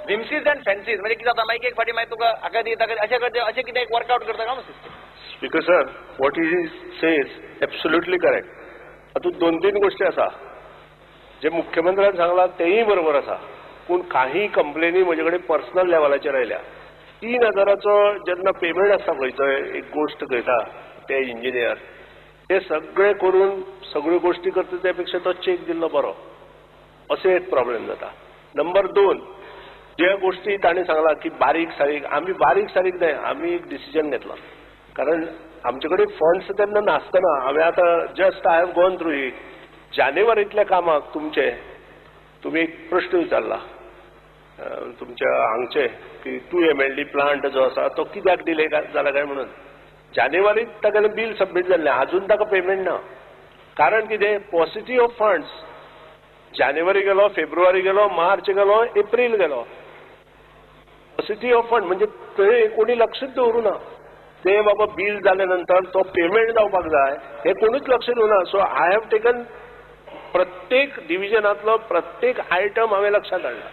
whims and fancies म्हणजे कितें जाता मागीर एक फाटी मागीर तुका हाका दी ताका अशें करचें अशें कितें एक वर्कआउट करता काय system. Speaker sir, what he says absolutely correct. हातूंत दोन तीन गोष्टी आसा जे मुख्यमंत्र्यान सांगला तेंय बरोबर आसा, पूण काही कंप्लेनी म्हजे कडेन पर्सनल लेवलाचेर आयल्या. 3,000चो जेन्ना पेमेंट आसता पळय तो एक गोश्ट घेता ते इंजिनियर ते सगळे करून सगळ्यो गोश्टी करता त्या पेक्षा तो चेक दिल्लो बरो, अशें एक प्रॉब्लेम जाता. नंबर 2, ज्या गोश्टी ताणें सांगला की बारीक सारीक, आमी बारीक सारीक न्हय, आमी एक डिसिजन घेतला कारण आमचे कडेन फंड्स तेन्ना नासतना हांवें आतां just I have gone through it. जानेवारींतल्या कामाक तुमचे तुमी एक प्रश्न विचारला तुमच्या हांगचे की 2 MLD plant जो आसा तो कित्याक डिले जाला काय म्हणून. जानेवारीत तागेलें बील सबमीट जाल्लें, आजून ताका पेमेंट ना. कारण कितें, पॉसिटी ऑफ फंड्स. जानेवारी गेलो, फेब्रुवारी गेलो, मार्च गेलो, एप्रील गेलो. पॉसिटी ऑफ फंड म्हणजे थंय कोणी लक्षच दवरूं ना. ते बाबा बील जाले नंतर तो पेमेंट जावपाक जाय हे कोणूच लक्ष दिवना. सो I have taken प्रत्येक डिविजनांतलो प्रत्येक आयटम हांवें लक्षांत हाडला.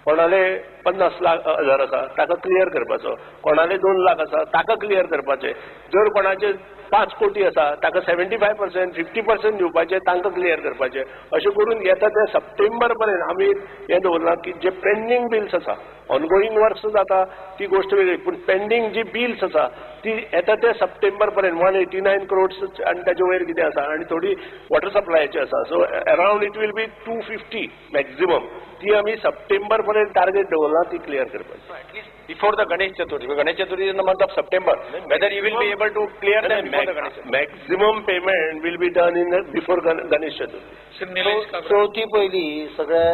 कोणाले 50 लाख हजार आसा ताका क्लियर करपाचो, कोणाले 2 लाख आसा ताका क्लियर करपाचें, जर कोणाचे 5 कोटी आसा ताका 75% 50% दिवपाचें, तांकां क्लियर करपाचें. अशें करून येता ते सप्टेंबर पर्यंत आमी हें दवरलां की जे पेंडींग बिल्स आसा, ऑनगोईंग वर्क्स जाता ती गोश्ट वेगळी, पूण पेंडींग जी बिल्स आसा ती येता ते सप्टेंबर पर्यंत 189 क्रोड्स आनी ताजे वयर कितें आसा आनी थोडी वॉटर सप्लायाची आसा. So around it will be 250 maximum. ती आमी सप्टेंबर पर्यंत टार्गेट दवरलां ती क्लियर करपाची. At least before the Ganesh Chaturthi. Ganesh Chaturthi is in the month of September. Whether you will be able to clear them before the Ganesh Chaturthi. Maximum payment will be done in before Ganesh Chaturthi. चवथी पयली सगळे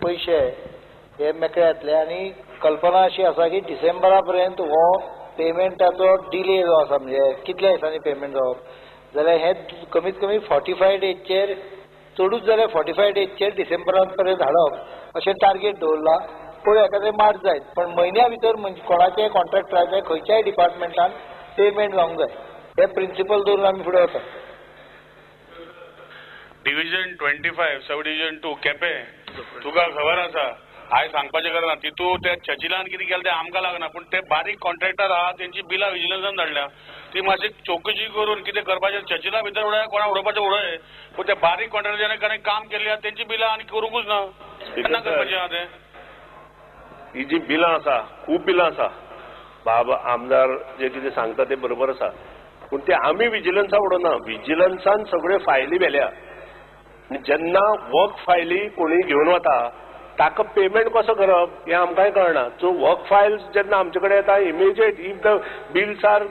पयशे हे मेकळे जातले आनी कल्पना अशी आसा की डिसेंबरा पर्यंत हो पेमेंटाचो डिले जो आसा म्हणजे कितल्या दिसांनी पेमेंट जावप जाल्यार हे कमीत कमी 45 डेजचेर चडूच जाल्यार 45 डेजचेर डिसेंबरा पर्यंत हाडप अशें टार्गेट दवरलां. पळोवया एखादें मार्च जायत पण म्हयन्या भितर कोणाच्याय कॉन्ट्रॅक्टराचें खंयच्याय डिपार्टमेंटान पेमेंट जावंक जाय हे प्रिंसिपल दवरून आमी फुडें वता. डिविजन 25 सब डिविजन 2 केपें तुका खबर आसा, हांवें सांगपाचें गरज ना. तितू ते चर्चिलान कितें केलें तें आमकां लागना, पूण ते बारीक कॉन्ट्रॅक्टर आहा तेंची बिलां विजिलन्सान धाडल्या, ती मातशी चौकशी करून कितें करपाचें चर्चिला भितर उडय, कोणा उडोवपाचें उडय, पूण ते बारीक कॉन्ट्रॅक्टर जेणे काम केल्लें आहा तेंची बिलां आनी करूंकूच ना, केन्ना करपाचें आहा तें. ही जी बिलां आसा खूब बिलां आसा, बाबा आमदार जे कितें सांगता ते बरोबर आसा, पूण ते आमी विजिलन्सा उडोवना. विजिलन्सान सगळ्यो फायली व्हेल्या आनी जेन्ना वर्क फायली कोणी घेवन वता ताका पेमेंट कसो करप हें आमकांय कळना. सो वर्क फायल्स जेन्ना आमचे कडेन येता immediate if the bills are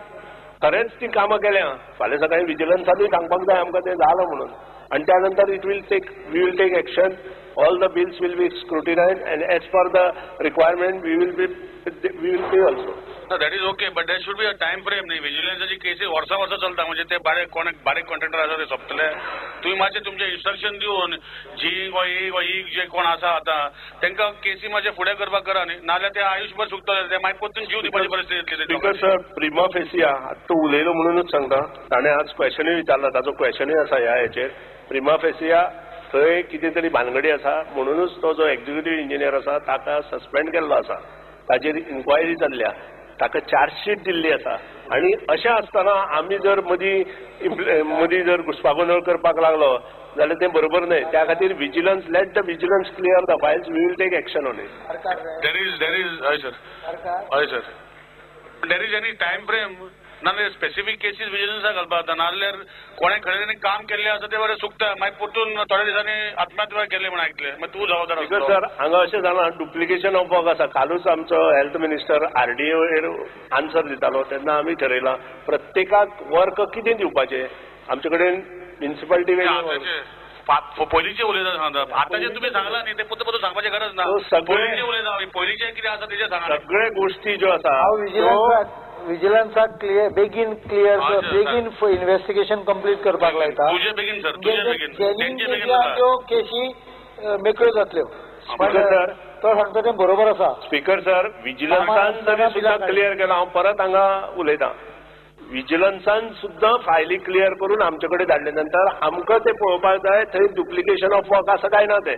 खरेंच ती कामां केल्या फाल्यां सकाळीं विजिलन्सानूय सांगपाक जाय आमकां तें जालां म्हणून, आनी त्या नंतर it will take we will take action. All the bills will be scrutinized and as per the requirement we will pay also. No, that is okay, but there should be a time frame. न्ही विजिलन्साची केसी वर्सां वर्सां चलता, म्हणजे ते बारीक कोण बारीक कॉन्ट्रॅक्टर आसा ते सोंपतले. तुमी मातशें तुमचें इन्स्ट्रक्शन दिवन जी वा ए वा ई जे कोण आसा आतां तांकां केसी मातशें फुडें करपाक करा न्ही, नाजाल्यार ते आयुशभर सुकतले, ते मागीर परतून जीव दिवपाची परिस्थिती येतली. स्पीकर सर, प्रिमा फेसिया तो उलयलो म्हणूनच सांगता, ताणें आज क्वेशनूय विचारला, ताचो क्वेशनूय आसा ह्या हेचेर. प्रिमा फेसिया थंय कितें तरी भानगडी आसा म्हणूनच तो जो एक्झिक्युटीव इंजिनियर आसा ताका सस्पेंड केल्लो आसा, ताचेर इन्क्वायरी चल्ल्या, ताका चार्जशीट दिल्ली आसा. आनी अशें आसतना आमी जर मदीं जर घुस्पागोंदळ करपाक लागलो जाल्यार तें बरोबर न्हय. त्या खातीर vigilance, let the vigilance clear the files, we will take action on it. There is हय सर, हय sir, there is any time frame नाजाल्यार स्पेसिफीक केसीस विजिलन्साक घालपाक जाता, नाजाल्यार कोणें खरें काम केल्लें आसा तें बरें सुकता, मागीर परतून थोड्या दिसांनी आत्महत्या केल्लें म्हूण आयकलें, मागीर तूं जबाबदार आसतलो. सर, हांगा अशें जालां डुप्लिकेशन ऑफ वर्क आसा. कालूच आमचो हेल्थ मिनिस्टर आरडीओर आन्सर दितालो तेन्ना आमी ठरयलां प्रत्येकाक वर्क कितें दिवपाचें. आमचे कडेन म्युनिसिपालिटी पयलींचे उलयता सांगता, आतांचे तुमी सांगला न्ही ते परतून परतून सांगपाची गरज ना. पयलींचे उलयता, पयलींचे कितें आसा तेजें सांगा. सगळे गोश्टी ज्यो आसा विजिलन्साक क्लियर बेगीन क्लियर बेगीन इन्व्हेस्टिगेशन कंप्लीट करपाक लायता. तुजे बेगीन सर, तुजे बेगीन त्यो केशी मेकळ्यो जातल्यो. स्पीकर सर, तो सांगता तें बरोबर आसा. स्पीकर सर, विजिलन्सान जरी सुद्दां क्लियर केलां, हांव परत हांगा उलयतां, विजिलन्सान सुद्दां फायली क्लियर करून आमचे कडेन धाडले नंतर आमकां तें पळोवपाक जाय थंय डुप्लिकेशन ऑफ वर्क आसा काय ना तें,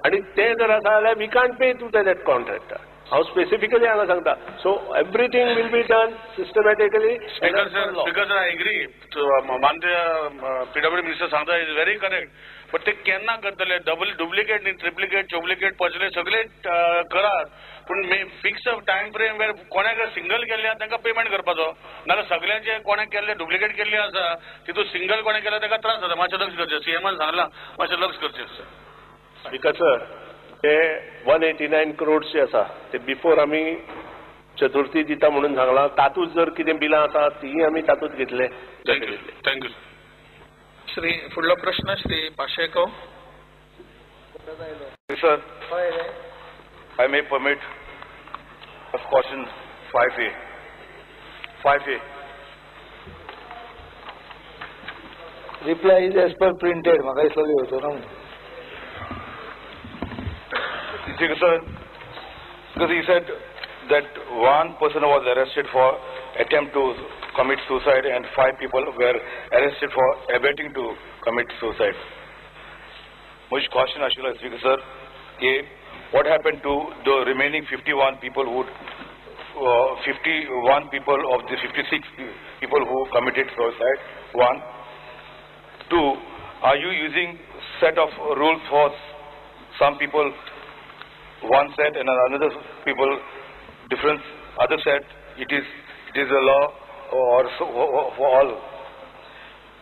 आनी तें जर आसा जाल्यार we can't pay to that contractor. हांव स्पेसिफिकली हांगा सांगता. So everything will be done systematically. Speaker sir, speaker sir, I agree. मानते पीडब्ल्यू मिनिस्टर सांगता is very correct, but ते केन्ना करतले? डबल डुप्लिकेट न्ही, ट्रिप्लिकेट, चोप्लिकेट, पचले सगळे करात, पूण फिक्स टायम फ्रेम वेर कोणाक सिंगल केल्ले आसा तांकां पेमेंट करपाचो, नाजाल्यार सगळ्यांचे कोणाक केल्ले डुप्लिकेट केल्ले आसा तितून सिंगल कोणाक केल्यार ताका त्रास जाता. मातशें लक्ष करचें, सीएमान सांगलां, मातशें लक्ष करचें. स्पीकर सर, ते 189 करोड जे आसा ते बिफोर आमी चतुर्थी दिता म्हणून सांगलां, तातूंत जर कितें बिलां आसा तीय आमी तातूंत घेतले. Thank you, thank you. Shri फुडलो प्रश्न Shri Pacheco. Sir, I may permit a question 5A. 5A. Reply is as per printed. म्हाका दिसलो येवचो ना. Speaker sir, because he said that one person was arrested for attempt to commit suicide and 5 people were arrested for abetting to commit suicide. Which question, Ashila, Speaker sir, A, what happened to the remaining 51 people who, 51 people of the 56 people who committed suicide? 1. 2, are you using set of rules for some people, one set, and another people different other set? It is a law or so, for all.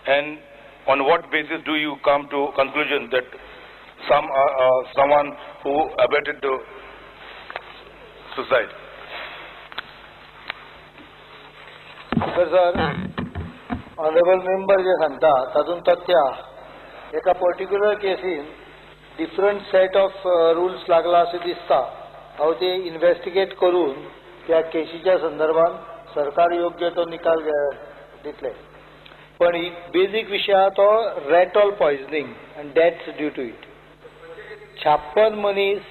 And on what basis do you come to conclusion that some someone who abetted the suicide? Speaker sir, honourable member जे सांगता तातूंत तथ्य एका particular casein different set of rules लागला अशें दिसता. हांव ते investigate करून त्या केशीच्या संदर्भात सरकार योग्य तो निकाल दितले. पण बेजीक विशय आहा तो ratol poisoning and deaths due to it. 56 मनीस,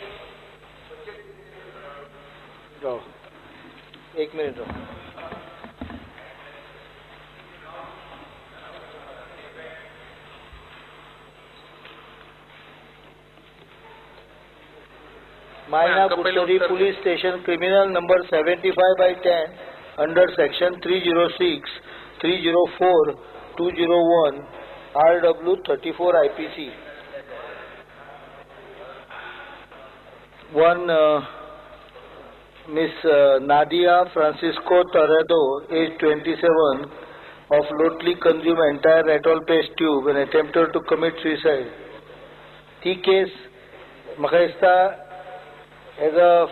एक minute Rao. Maina Curtorim police station criminal number 75/10 under section 306, 304, 201 RW 34 IPC. One Miss Nadia Francisco Torredo, age 27, of Lotli consumed entire ratol paste tube and attempted to commit suicide. ती केस म्हाका दिसता has a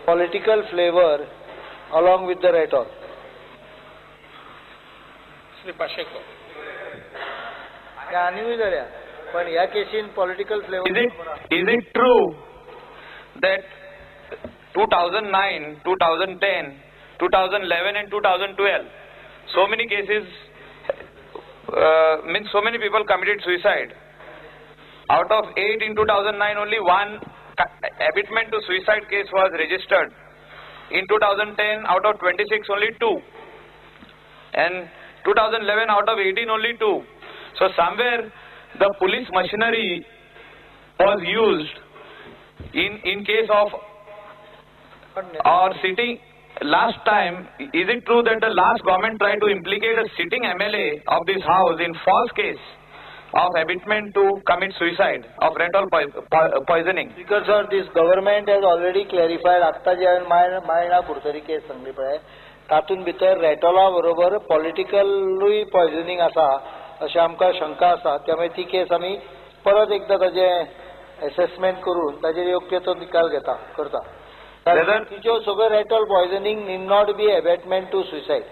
political flavor along with the ratol. Shri Pacheco. आनीकूय जाल्या, पण ह्या casein political flavour. Is it true that 2009, 2010, 2011 and 2012 so many cases, means so many people committed suicide? Out of 8 in 2009, only 1 abetment to suicide case was registered. In 2010, out of 26, only 2. And 2011, out of 18, only 2. So somewhere the police machinery was used in case of our sitting. Last time, is it true that the last government tried to implicate a sitting MLA of this house in false case of abetment to commit suicide of ratol poisoning? Because sir, this government has already clarified. आत्ता जे हांवें मायणा कुडतरी केस सांगली पळय, तातूंत भितर रेटोला बरोबर पॉलिटिकलूय poisoning आसा अशें आमकां शंका आसा. त्यामुळे ती केस आमी परत एकदां ताजें एसेसमेंट करून ताजेर योग्य तो निकाल घेता करता. तिच्यो सगळ्यो ratol poisoning need not be abetment to suicide.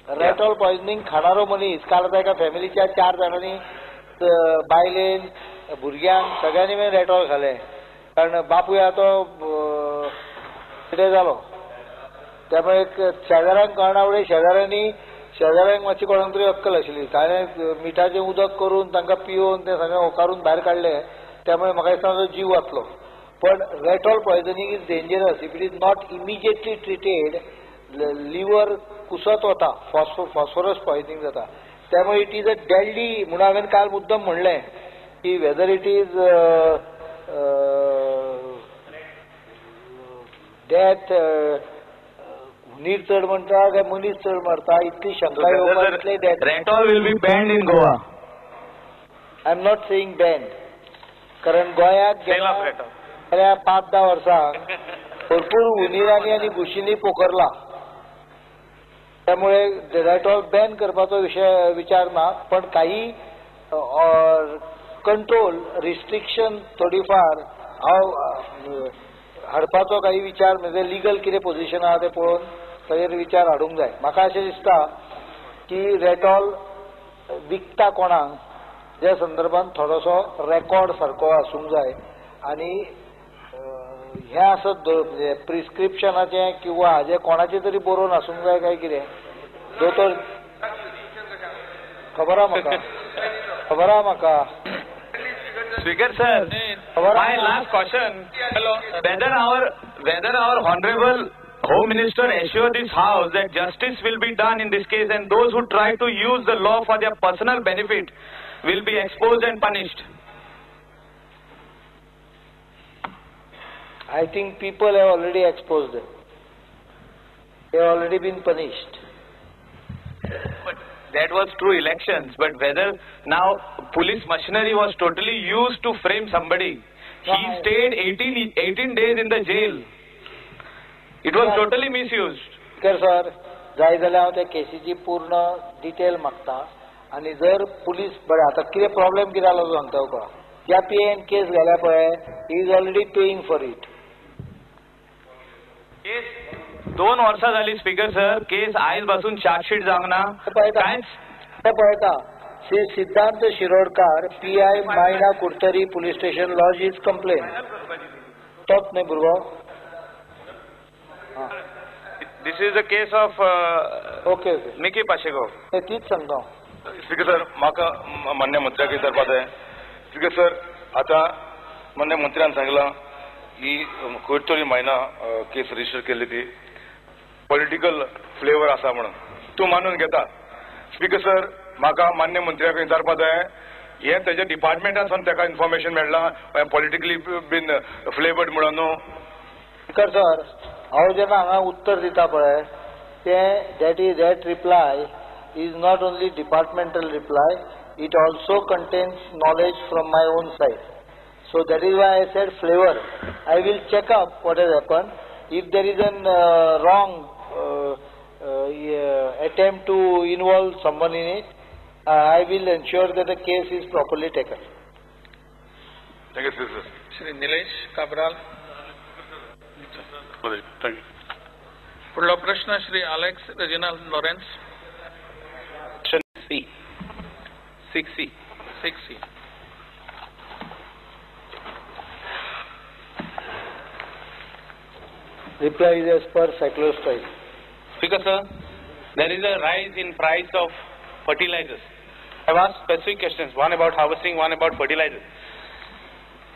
Ratol poisoning खाणारो मनीस काल आतां एका फॅमिलीच्या 4 जाणांनी, बायलेन, भुरग्यांक सगळ्यांनी मेळून रेटॉल खालें, कारण बापूय आहा तो कितें जालो. त्यामुळे शेजाऱ्यांक कळना फुडें शेजाऱ्यांनी, शेजाऱ्यांक मातशी कोणाक तरी अक्कल आशिल्ली, ताणें मिठाचें उदक करून तांकां पिवोवन तें सगळें ओकारून भायर काडलें. त्यामुळे म्हाका दिसता ताजो जीव वाचलो. पण ratol poisoning is dangerous if it is not immediately treated. Liver कुसत वता, फॉस्फरस पॉयझनिंग जाता. त्यामुळे it is a deadly. म्हणून हांवें काल मुद्दम म्हणलें की whether it is डेथ हुंदीर चड म्हणटा काय मनीस चड मरता इतली शंका येवपा इतले death. Ratol will be banned in Goa. I am not saying banned, कारण गोंयांत गेल्या 5-10 वर्सांक भरपूर हुंदीरांनी आनी घुशींनी पोखरला, त्यामुळे रॅटॉल बॅन करपाचो विशय विचार ना, पण काही कंट्रोल रिस्ट्रिक्शन थोडीफार हांव हाडपाचो काही विचार, म्हणजे लिगल कितें पोजिशन आहा तें पळोवन ताजेर विचार हाडूंक जाय. म्हाका अशें दिसता की रॅटॉल विकता कोणाक त्या संदर्भात थोडोसो रेकॉर्ड सारको आसूंक जाय आनी हें आसत म्हणजे प्रिस्क्रिप्शनाचें किंवा हाजें कोणाचें तरी बरोवन आसूंक जाय काय कितें दोतोर खबर आहा म्हाका, खबर आहा म्हाका. Speaker sir, my last question, whether our honorable Home Minister assure this house that justice will be done in this case and those who try to use the law for their personal benefit will be exposed and punished. I think people have already exposed them. They have already been punished. But that was true elections, but whether now police machinery was totally used to frame somebody. He stayed 18 days in the jail. It was totally misused. Sir, sir, जाय जाल्यार हांव त्या केसीची पूर्ण detail मागता आनी जर police बरें आतां कितें प्रॉब्लेम कितें जालो तो सांगता तुका. ज्या पीएन केस घाल्या पळय he is already paying for it. Case 2 वर्सां जाली स्पीकर सर, केस आयज पासून चार्जशीट जावंक ना. कांयच तें पळयता. Shri Siddhant Shirodkar PI Maina Curtorim police station lodge is complain. तोच न्हय भुरगो? This is the case of okay okay Mickey Pacheco. तीच सांगता. स्पीकर सर, म्हाका मान्य मंत्र्याक विचारपा जाय. स्पीकर सर, आतां मान्य मंत्र्यान सांगलां ही कुडतरी मायना केस रजिस्टर केल्ली ती पॉलिटिकल फ्लेवर आसा म्हणून तूं मानून घेता. स्पीकर सर, म्हाका मान्य मंत्र्याक विचारपा जाय हें तेज्या डिपार्टमेंटान ताका इन्फॉर्मेशन मेळ्ळां पॉलिटिकली बीन फ्लेवर्ड म्हणून न्हू. स्पीकर सर, हांव जेन्ना हांगा उत्तर दिता पळय तें that is that reply is not only departmental reply, it also contains knowledge from my own side. So that is why I said flavour. I will check up what has happen. If there is an wrong attempt to involve someone in it, I will ensure that the case is properly taken. Thank you, sir. Shri Nilesh Cabral. Thank you. फुडलो प्रश्न Shri Alex Reginald Lawrence. C. 6C. 6C. Reply is as per cyclostyle. Speaker sir, there is a rise in price of fertilizers. I have asked specific questions, one about harvesting, one about fertilizers.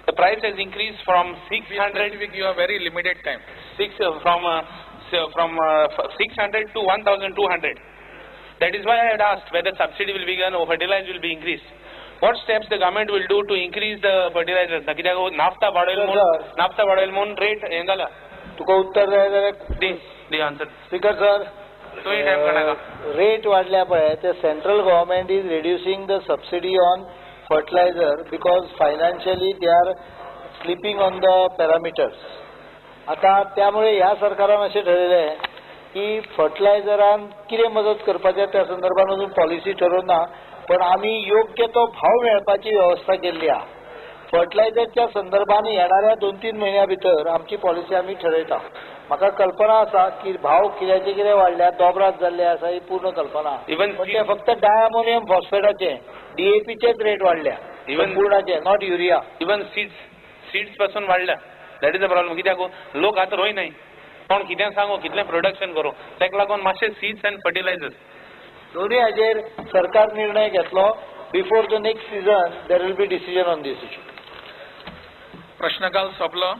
The price has increased from 600. You have very limited time. From 600 to 1,200. That is why I had asked whether subsidy will be given or fertilizer will be increased. What steps the government will do to increase the fertilizers? Nafta वाडयल म्हणून rate हें जाला. तुका उत्तर जाय जाल्यार the answer. Speaker sir, rate वाडल्या पळय ते central government is reducing the subsidy on fertilizer because financially they are slipping on the parameters. आतां त्यामुळे ह्या सरकारान अशें ठरयलें की फर्टिलायझरान कितें मदत करपाचें त्या संदर्भात अजून पॉलिसी ठरोवंक ना, पण आमी योग्य तो भाव मेळपाची वेवस्था केल्ली आहा. फर्टिलायझरच्या संदर्भात येणाऱ्या 2-3 म्हयन्या भितर आमची पॉलिसी आमी ठरयता. म्हाका कल्पना आसा की भाव कित्याचे कितें वाडल्या, दोबरात जाल्ले आसा, ही पूर्ण कल्पना. पण ते फक्त डायअमोनियम फॉस्फेटाचे डीएपीचेच रेट वाडल्या, even पूर्णाचे, not urea. Even seeds पासून वाडल्या. That is a problem. कित्याक लोक आतां रोयनाय, कोण कितें सांगू कितलें प्रोडक्शन करूं, ताका लागून मातशें सीड्स आनी फर्टिलायझर्स दोनूय हाजेर सरकार निर्णय घेतलो. Before the next season there will be decision on this issue. प्रश्नकाल सोंपलो.